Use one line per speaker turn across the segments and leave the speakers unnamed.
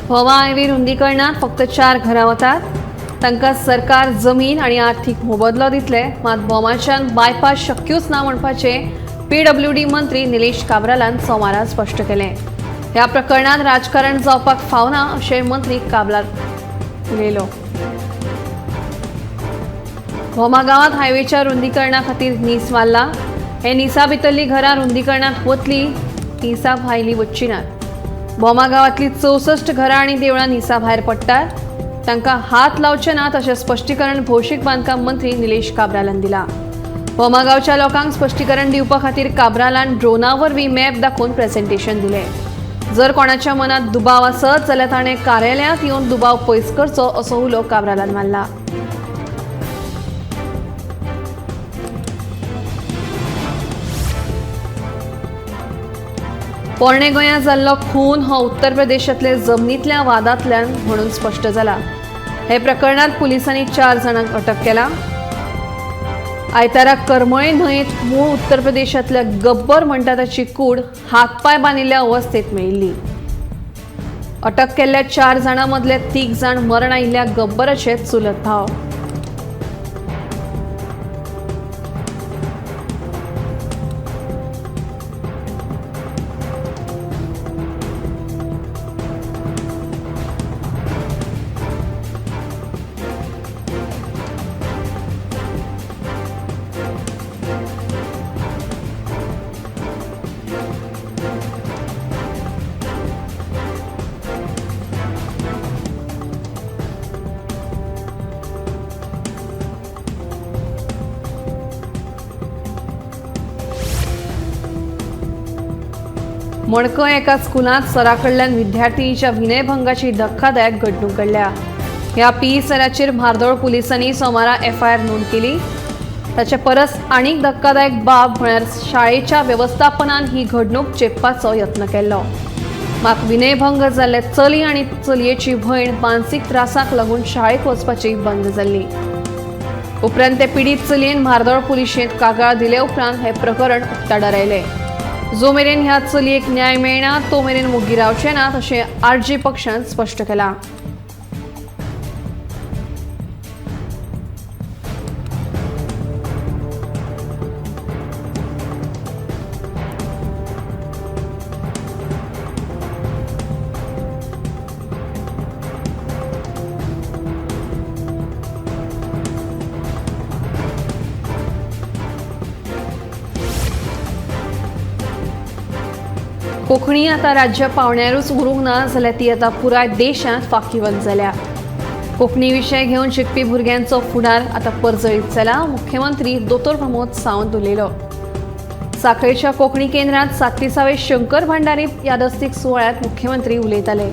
Bhoma highway रुंदीकरणात फक्त 4 घरां वतात. तांकां सरकार जमीन आनी आर्थीक मोबदलो दितले, मात भोमाच्यान बायपास शक्यूच ना म्हणपाचें पीडब्ल्यूडी मंत्री निलेश काब्रालान सोमारा स्पश्ट केलें. ह्या प्रकरणात राजकारण जावपाक फावना अशें मंत्री काब्राल उलयलो. भोमा गांवांत हायवेच्या रुंदीकरणा खातीर नीस मारला. हे निसा भितरलीं घरां रुंदीकरणात वतली, निसा भायली वच्ची नात. भोमा गांवांतली 64 घरां आनी देवळां निसा भायर पडटात, तांकां हात लावचे नात अशें स्पश्टीकरण भौशीक बांदकाम मंत्री निलेश काब्रालान दिला. भोमा गांवच्या लोकांक स्पश्टीकरण दिवपा खातीर काब्रालान ड्रोना वरवीं मॅप दाखोवन प्रेझेंटेशन दिलें. जर कोणाच्या मनात दुबाव आसत जाल्यार ताणें कार्यालयांत येवन दुबाव पयस करचो असो उलो काब्रालान मारला. पोरणे गोंयांत जाल्लो खून हो उत्तर प्रदेशांतले जमनींतल्या वादांतल्यान म्हणून स्पश्ट जाला. हे प्रकरणांत पुलिसांनी 4 जाणांक अटक केला. आयतारा करमळे न्हंयेंत मूळ उत्तर प्रदेशांतल्या गब्बर म्हणटा ताची कूड हातपांय बांदिल्ल्या अवस्थेत मेळिल्ली. अटक केल्ल्या 4 जाणां मदले 3 जाण मरण आयिल्ल्या गब्बराचे चुलत भाव. मडकय एका स्कुलांत सरा कडल्यान विद्यार्थिनीच्या विनयभंगाची धक्कादायक घडणूक घडल्या. ह्या पी सराचेर म्हार्दोळ पुलिसांनी सोमारा एफआयआर नोंद केली. ताचे परस आनीक धक्कादायक बाब म्हळ्यार शाळेच्या वेवस्थापनान ही घडणूक चेपपाचो यत्न केल्लो. मात विनयभंग जाल्ले चली आनी चलयेची भयण मानसीक त्रासाक लागून शाळेक वचपाची बंद जाल्ली. उपरांत ते पिडीत चलयेन म्हार्दोळ पुलिशेंत कागाळ दिले उपरांत हें प्रकरण उक्ताडार आयलें. जो मेरेन ह्या चलयेक न्याय मेळना तो मेरेन वोगी रावचे नात अशें आरजी पक्षान स्पश्ट केलां. कोंकणी आतां राज्य पावण्यारूच उरूंक ना जाल्यार ती आतां पुराय देशांत फाकीवंत जाल्या. कोंकणी विशय घेवन शिकपी भुरग्यांचो फुडार आतां परजळीत जाला. मुख्यमंत्री दोतोर प्रमोद सावंत उलयलो. साखळेच्या कोंकणी केंद्रांत 37वे शंकर भांडारी यादस्तीक सुवाळ्यांत मुख्यमंत्री उलयताले.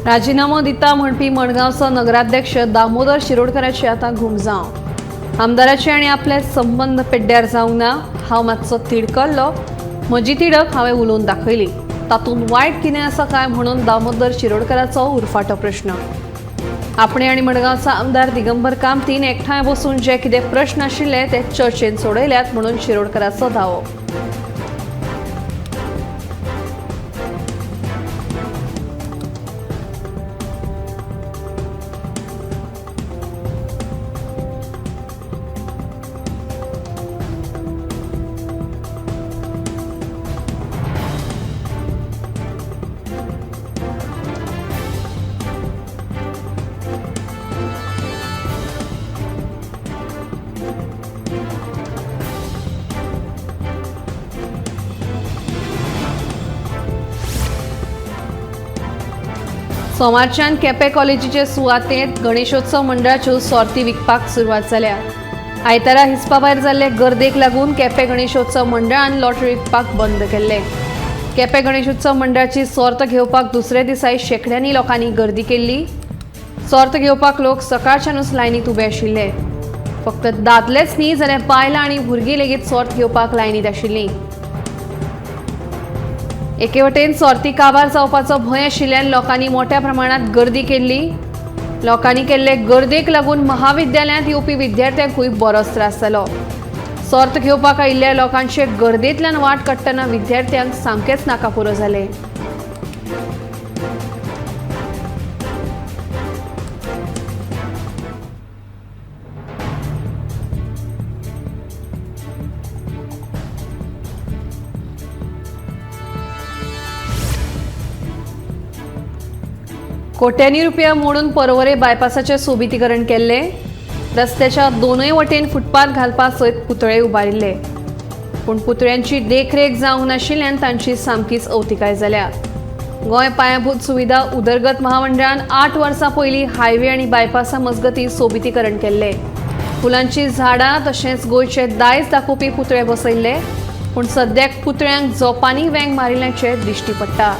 राजीनामो दिता म्हणपी मडगांवचो नगराध्यक्ष दामोदर शिरोडकराचे आतां घुमजांव. आमदाराचे आनी आपले संबंद पेड्ड्यार जावंक ना. हांव मातसो तिडकल्लो, म्हजी तिडक हांवें उलोवन दाखयली, तातूंत वायट कितें आसा काय म्हणून दामोदर शिरोडकराचो उरफाटो प्रश्न. आपणे आनी मडगांवचो आमदार दिगंबर कामतीन एकठांय बसून जे कितें प्रश्न आशिल्ले ते चर्चेन सोडयल्यात म्हणून शिरोडकराचो दावो. सोमारच्यान केपें कॉलेजीचे सुवातेंत गणेशोत्सव मंडळाच्यो सोर्ती विकपाक सुरवात जाल्या. आयतारा हिसपा भायर जाल्ले गर्देक लागून केपें गणेशोत्सव मंडळान लॉटरी विकपाक बंद केल्ले. केपें गणेशोत्सव मंडळाची सोर्त घेवपाक दुसऱ्या दिसाय शेंकड्यांनी लोकांनी गर्दी केल्ली. सोर्त घेवपाक लोक सकाळच्यानूच लायनीत उबे आशिल्ले. फक्त दादलेच न्ही जाल्यार बायलां आनी भुरगीं लेगीत सोर्त घेवपाक लायनीत आशिल्लीं. एके वटेन सोर्ती काबार जावपाचो भंय आशिल्ल्यान लोकांनी मोठ्या प्रमाणात गर्दी केल्ली. लोकांनी केल्ले गर्देक लागून महाविद्यालयांत येवपी विद्यार्थ्यांकूय बरोच त्रास जालो. सोर्त घेवपाक आयिल्ल्या लोकांचे गर्देंतल्यान वाट काडटना विद्यार्थ्यांक सामकेंच नाकापुरो जालें. कोट्यांनी रुपया मोडून पर्वरे बायपासाचें सोबितीकरण केल्लें. रस्त्याच्या दोनूय वटेन फुटपाथ घालपा सयत पुतळे उबारिल्ले, पूण पुतळ्यांची देखरेख जावंक नाशिल्ल्यान तांची सामकीच अवतिकाय जाल्या. गोंय पायाभूत सुविधा उदरगत महामंडळान 8 वर्सां पयलीं हायवे आनी बायपासा मजगतीं सोबितीकरण केल्लें. फुलांची झाडां तशेंच गोंयचे दायज दाखोवपी पुतळे बसयल्ले, पूण सद्याक पुतळ्यांक झोपांनी वेंग मारिल्ल्याचें दिश्टी पडटा.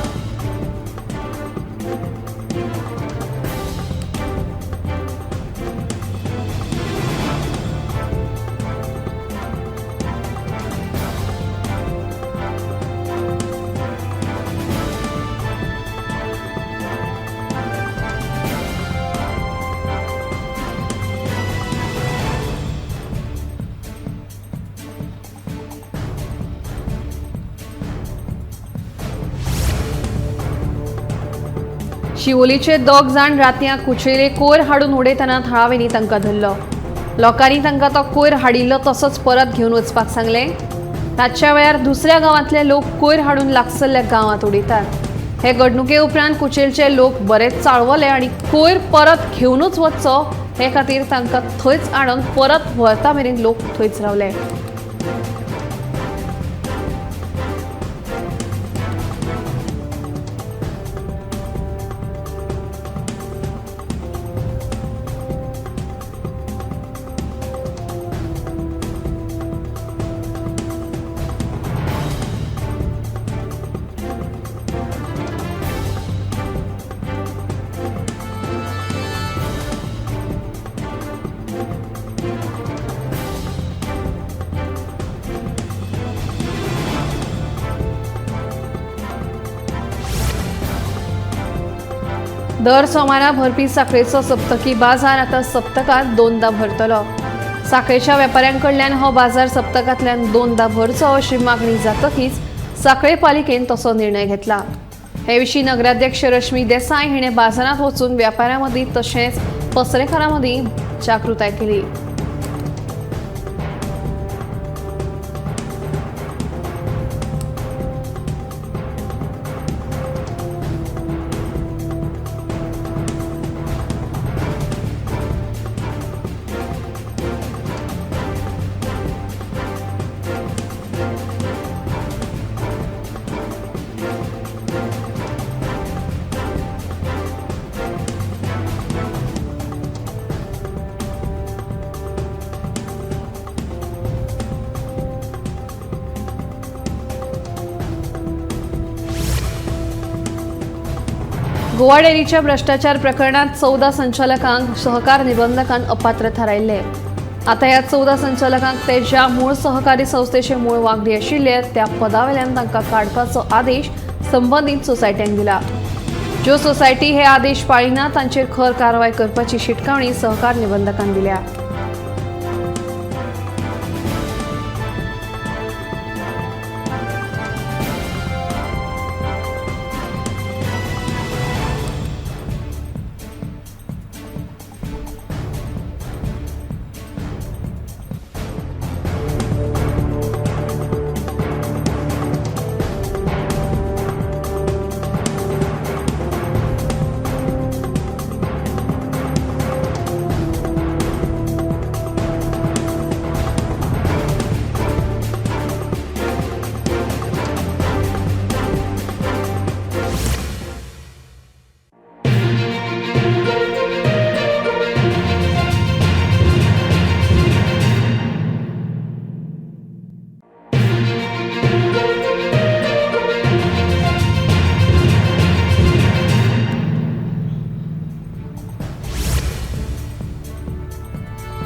शिवोलीचे 2 जाण रातयां कुचेले कोयर हाडून उडयतना थळाव्यांनी तांकां धरलो. लोकांनी तांकां तो कोयर हाडिल्लो तसोच परत घेवन वचपाक सांगलें. रातच्या वेळार दुसऱ्या गांवांतले लोक कोयर हाडून लागसल्ल्या गांवांत उडयतात. हे घडणुके उपरांत कुचेलचे लोक बरेच चाळवले आनी कोयर परत घेवनूच वचचो हे खातीर तांकां थंयच हाडून परत व्हरता मेरेन लोक थंयच रावले. दर सोमारा भरपी साखळेचो सप्तकी बाजार आतां सप्तकांत 2दा भरतलो. साखळेच्या वेपाऱ्यांकडल्यान हो बाजार सप्तकांतल्यान 2दा भरचो अशी मागणी जातकीच साखळे पालिकेन तसो निर्णय घेतला. हे विशीं नगराध्यक्ष रश्मी देसाय हिणें बाजारांत वचून व्यापाऱ्यां मदीं तशेंच पसरेकारां मदीं जागृताय केली. गोवा डेअरीच्या भ्रष्टाचार प्रकरणात 14 संचालकांक सहकार निबंधकान अपात्र थारायल्ले. आतां ह्या 14 संचालकांक ते ज्या मूळ सहकारी संस्थेचे मूळ वांगडी आशिल्ले त्या पदावेल्यान तांकां काडपाचो आदेश संबंदीत सोसायट्यांक दिला. ज्यो सोसायटी हे आदेश पाळिना तांचेर खर कारवाय करपाची शिटकावणी सहकार निबंधकान दिल्या.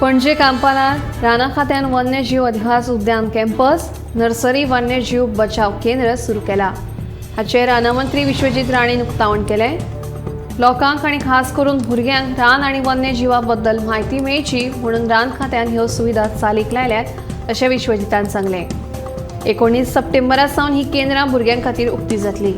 पणजे कांपालार राना खात्यान वन्यजीव अधिवास उद्यान कॅम्पस नर्सरी वन्यजीव बचाव केंद्र सुरू केला. हाचें रानमंत्री विश्वजीत राणेन उक्तावण केलें. लोकांक आनी खास करून भुरग्यांक रान आनी वन्यजिवा बद्दल म्हायती मेळची म्हणून रान खात्यान ह्यो सुविधा चालीक लायल्यात अशें विश्वजितान सांगलें. 19 सप्टेंबरा सावन ही केंद्रां भुरग्यां खातीर उक्ती जातली.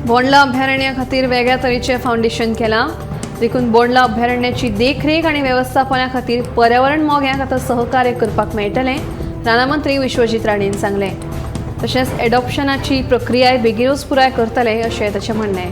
बोंडला अभयारण्या खातीर वेगळ्या तरेचें फावंडेशन केलां देखून बोंडला अभयारण्याची देखरेख आनी वेवस्थापना खातीर पर्यावरण मोग्यांक आतां सहकार्य करपाक मेळटलें, रानमंत्री विश्वजीत राणेन सांगलें. तशेंच एडॉप्शनाची प्रक्रियाय बेगीनूच पुराय करतले अशें ताचें म्हणणें.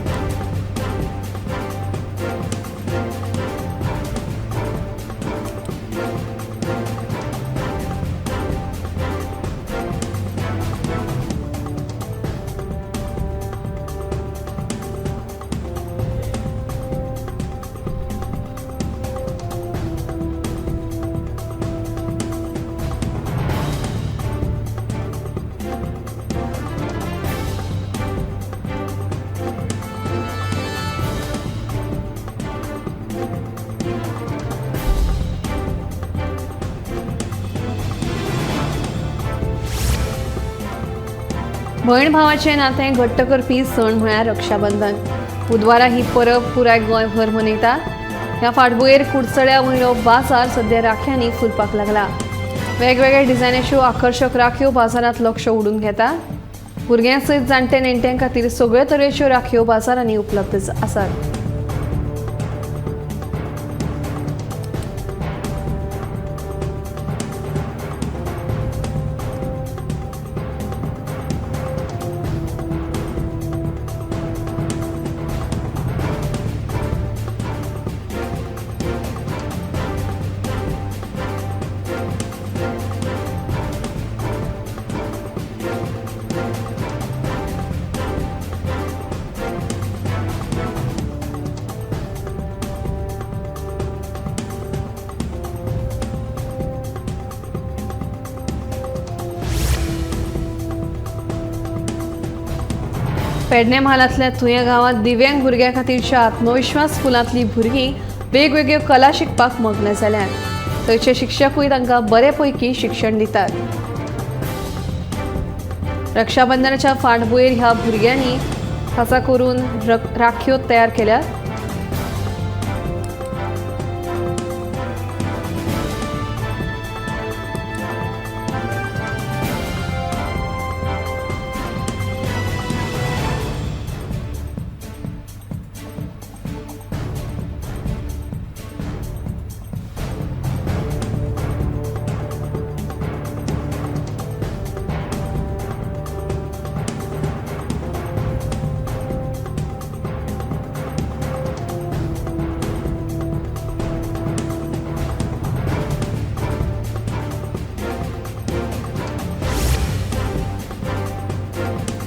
भयण भावाचें नातें घट्ट करपी सण म्हळ्यार रक्षाबंधन. बुधवारा ही परब पुराय गोंयभर मनयतात. ह्या फाटभुंयेर कुडचड्या वयलो बाजार सद्या राख्यांनी फुलपाक लागला. वेगवेगळ्या डिझायनाच्यो आकर्शक राखयो बाजारांत लक्ष ओडून घेता. भुरग्यां सयत जाणटे नेणट्यां खातीर सगळ्यो तरेच्यो राखयो बाजारांनी उपलब्ध आसात. पेडणे म्हालांतल्या तुयें गांवांत दिव्यांग भुरग्यां खातीरच्या आत्मविश्वास स्कुलांतलीं भुरगीं वेगवेगळ्यो कला शिकपाक मग्न जाल्यांत. थंयचे शिक्षकूय तांकां बरे पैकी शिक्षण दितात. रक्षाबंधनाच्या फाटभुंयेर ह्या भुरग्यांनी खासा करून राखयो तयार केल्यात.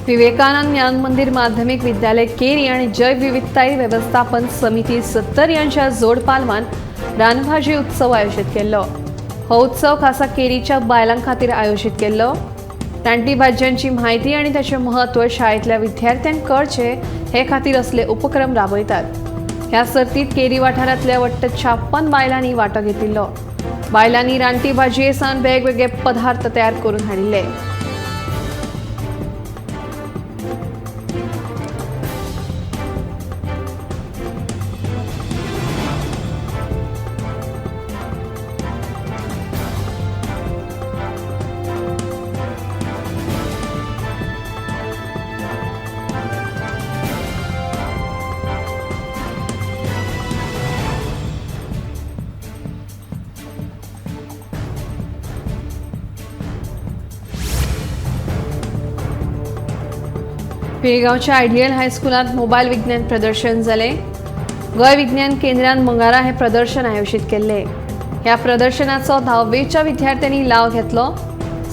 विवेकानंद ज्ञान मंदिर माध्यमिक विद्यालय केरी आणि जैवविविधताई व्यवस्थापन समिती 70 यांच्या जोडपालवान रानभाजी उत्सव आयोजित केल्लो. हो उत्सव खासा केरीच्या बायलां खातीर आयोजित केल्लो. रानटी भाजयांची म्हायती आनी ताचें म्हत्व शाळेंतल्या विद्यार्थ्यांक कळचें हे खातीर असले उपक्रम राबयतात. ह्या सर्तीत केरी वाठारांतल्या वट्ट 56 बायलांनी वांटो घेतिल्लो. बायलांनी रानटी भाजये सावन वेगवेगळे पदार्थ तयार करून हाडिल्ले. पिळगांवच्या आयडियल हायस्कुलांत मोबायल विज्ञान प्रदर्शन जालें. गोंय विज्ञान केंद्रान मंगळारा हें प्रदर्शन आयोजीत केल्लें. ह्या प्रदर्शनाचो 10वेच्या विद्यार्थ्यांनी लाव घेतलो.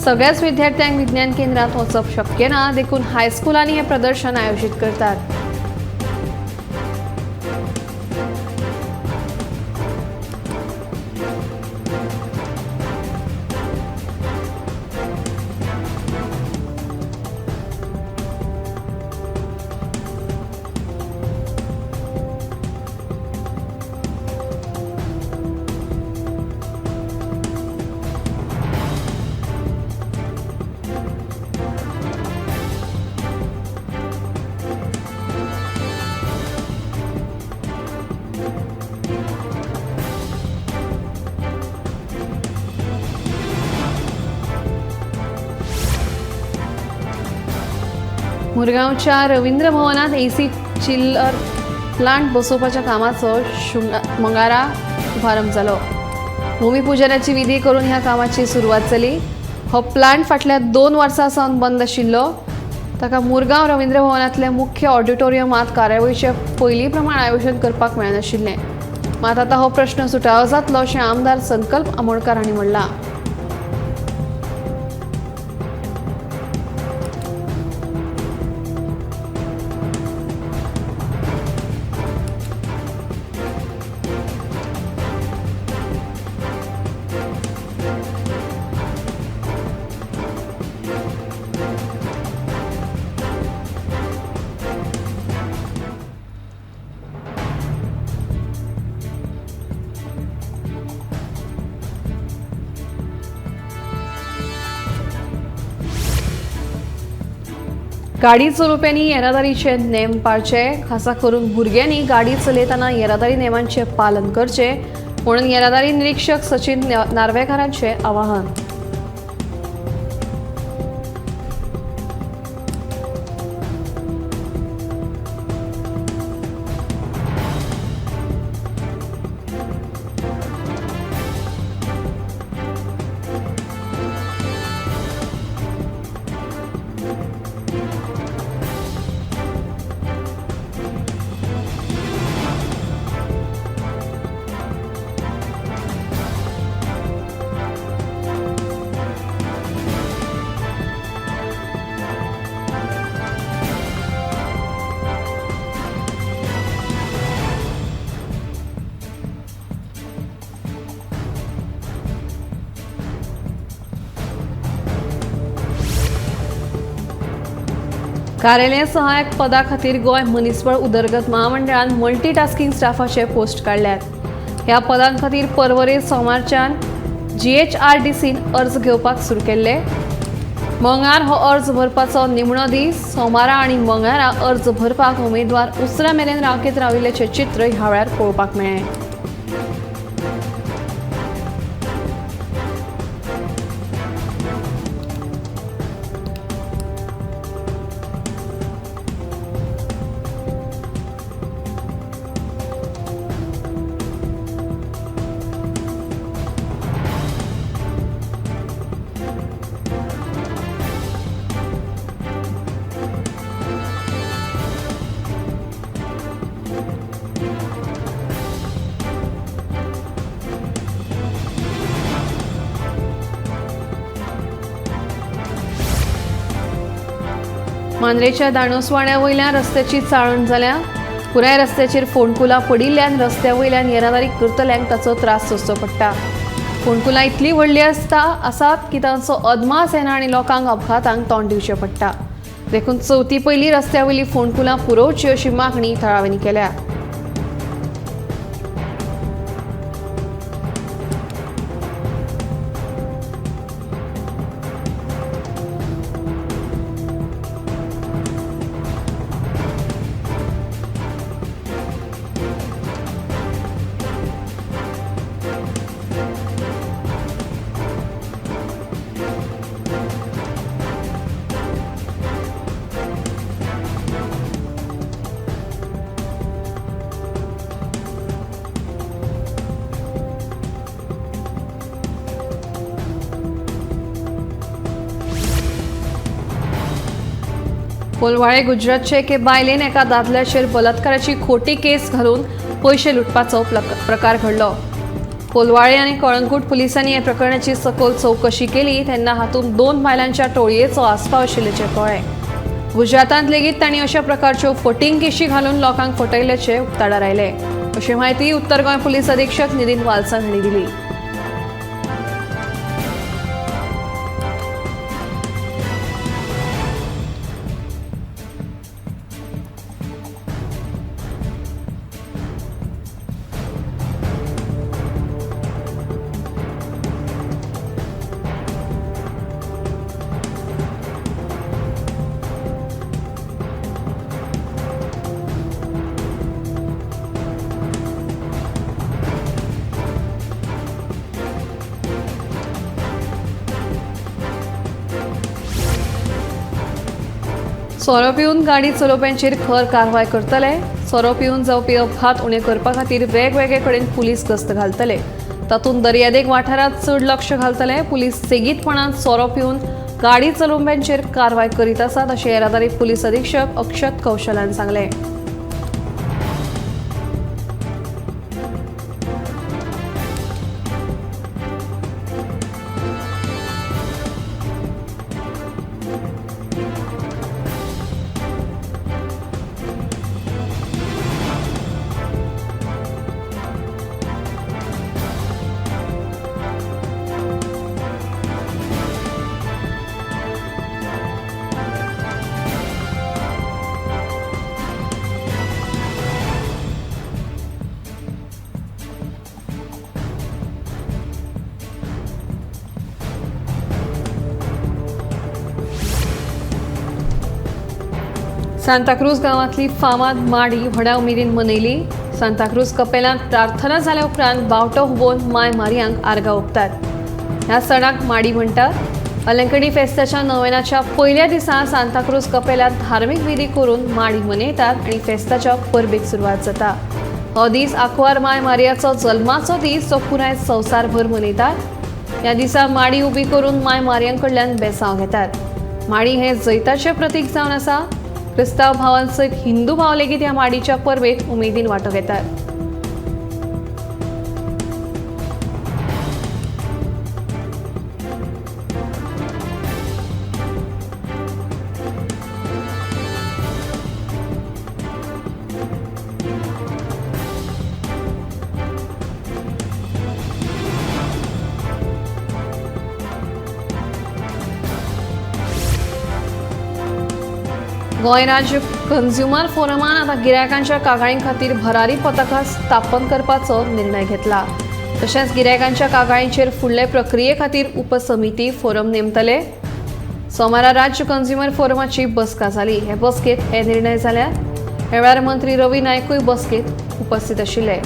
सगळ्याच विद्यार्थ्यांक विज्ञान केंद्रांत वचप शक्य ना, देखून हायस्कुलांनी हें प्रदर्शन आयोजीत करतात. मुरगांवच्या रवींद्र भवनात एसी चिलर प्लांट बसोवपाच्या कामाचो मंगळारा शुभारंभ जालो. भूमिपूजनाची विधी करून ह्या कामाची सुरवात जाली. हो प्लांट फाटल्या 2 वर्सां सावन बंद आशिल्लो. ताका मुरगांव रवींद्र भवनांतल्या मुख्य ऑडिटोरियमांत कार्यावळीचे पयलीं प्रमाण आयोजन करपाक मेळनाशिल्लें. मात आतां हो प्रश्न सुटावो जातलो अशें आमदार संकल्प आमोणकार हांणी म्हणलां. गाडी चलोवप्यांनी येरादारीचे नेम पाळचे, खासा करून भुरग्यांनी गाडी चलयतना येरादारी नेमांचें पालन करचें म्हणून येरादारी निरीक्षक सचिन नार्वेकारांचें आवाहन. कार्यालय सहाय्यक पदा खातीर गोंय मनीसबळ उदरगत महामंडळान मल्टीटास्किंग स्टाफाचे पोस्ट काडल्यात. ह्या पदां खातीर परवरे सोमारच्यान GHRDCन अर्ज घेवपाक सुरू केल्ले. मंगळार हो अर्ज भरपाचो निमणो दीस. सोमारा आनी मंगळारा अर्ज भरपाक उमेदवार उसरां मेरेन रांकेत राविल्ल्याचें चित्र ह्या वेळार पळोवपाक मेळ्ळें. मांद्रेच्या दाणोसवाड्या वयल्यान रस्त्याची चाळण जाल्या. पुराय रस्त्याचेर फोंडकुलां पडिल्ल्यान रस्त्या वयल्यान येरादारी करतल्यांक ताचो त्रास सोंसचो पडटा. फोंडकुलां इतलीं व्हडलीं आसात की तांचो अदमास येना आनी लोकांक अपघातांक तोंड दिवचें पडटा. देखून चवथी पयलीं रस्त्या वयलीं फोंडकुलां पुरोवची अशी मागणी थळाव्यांनी केल्या. कोलवाळे गुजरातचे एके बायलेन एका दादल्याचेर बलात्काराची खोटी केस घालून पयशे लुटपाचो प्रकार घडलो। कोलवाळे आनी कळंगूट पुलिसांनी ह्या प्रकरणाची सखोल चवकशी केली तेन्ना हातूंत 2 बायलांच्या टोळयेचो आस्पाव आशिल्ल्याचें कळ्ळें। गुजरातांत लेगीत तांणी अशा प्रकारच्यो फटींग केशी घालून लोकांक फटयल्ल्याचें उक्ताडार आयलें, अशी म्हायती उत्तर गोंय पुलीस अधीक्षक नितीन वालसन हांणी दिली। सोरो पिवन गाडी चलोवप्यांचेर खर कारवाय करतले। सोरो पिवन जावपी अपघात उणे करपा खातीर वेगवेगळे कडेन पुलीस गस्त घालतले। तातूंत दर्यादेग वाठारांत चड लक्ष घालतले। पुलीस सेगीतपणान सोरो पिवन गाडी चलोवप्यांचेर कारवाय करीत आसात, अशें येरादारी पुलीस अधीक्षक अक्षत कौशलान सांगलें। सांताक्रूज गांवांतली फामाद माडी व्हडा उमेदीन मनयली। सांताक्रूज कपेलांत प्रार्थना जाल्या उपरांत बावटो हुबोवन माय मारयांक आर्गां ओंपतात। ह्या सणाक माडी म्हणटात। अलंकणी फेस्ताच्या नवेनाच्या पयल्या दिसा सांताक्रूज कपेलांत धार्मीक विधी करून माडी मनयतात आनी फेस्ताच्या परबेक सुरवात जाता। हो दीस आंकवार माय मारयाचो जल्माचो दीस जो पुराय संवसारभर मनयतात। ह्या दिसा माडी उबी करून माय मारयां कडल्यान बेसांव घेतात। माडी हें जैताचें प्रतीक जावन आसा। क्रिस्तांव भावांसयत हिंदू भाव लेगीत ह्या माडीच्या परबेत उमेदीन वांटो घेतात। गोंय राज्य कंझ्युमर फोरमान आतां गिरायकांच्या कागाळीं खातीर भरारी पथकां स्थापन करपाचो निर्णय घेतला। तशेंच गिरायकांच्या कागाळींचेर फुडले प्रक्रिये खातीर उपसमिती फोरम नेमतले। सोमारा राज्य कंझ्युमर फोरमाची बसका जाली। हे बसकेंत हे निर्णय जाल्यात। ह्या वेळार मंत्री रवी नायकूय बसकेंत उपस्थित आशिल्ले।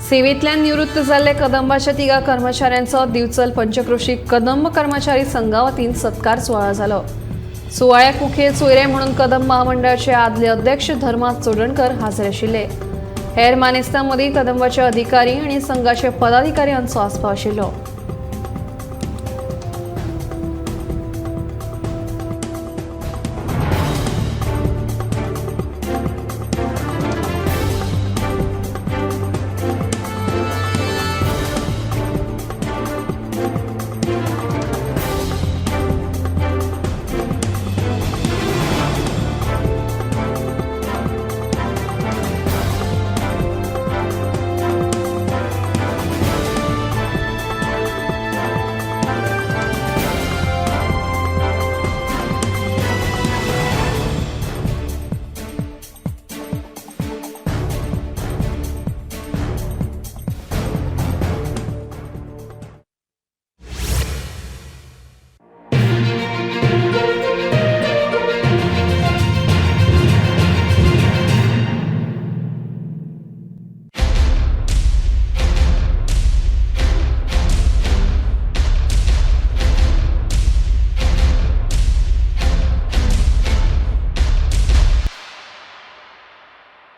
सेवेंतल्यान निवृत्त जाल्ले कदंबाच्या 3 कर्मचाऱ्यांचो दिवचल पंचक्रोशी कदंब कर्मचारी संघा वतीन सत्कार सुवाळो जालो। सुवाळ्याक मुखेल सोयरे म्हणून कदंब महामंडळाचे आदले अध्यक्ष धर्मा चोडणकर हाजीर आशिल्ले। हेर मानेस्तां मदीं कदंबाचे अधिकारी आनी संघाचे पदाधिकारी हांचो आस्पाव आशिल्लो।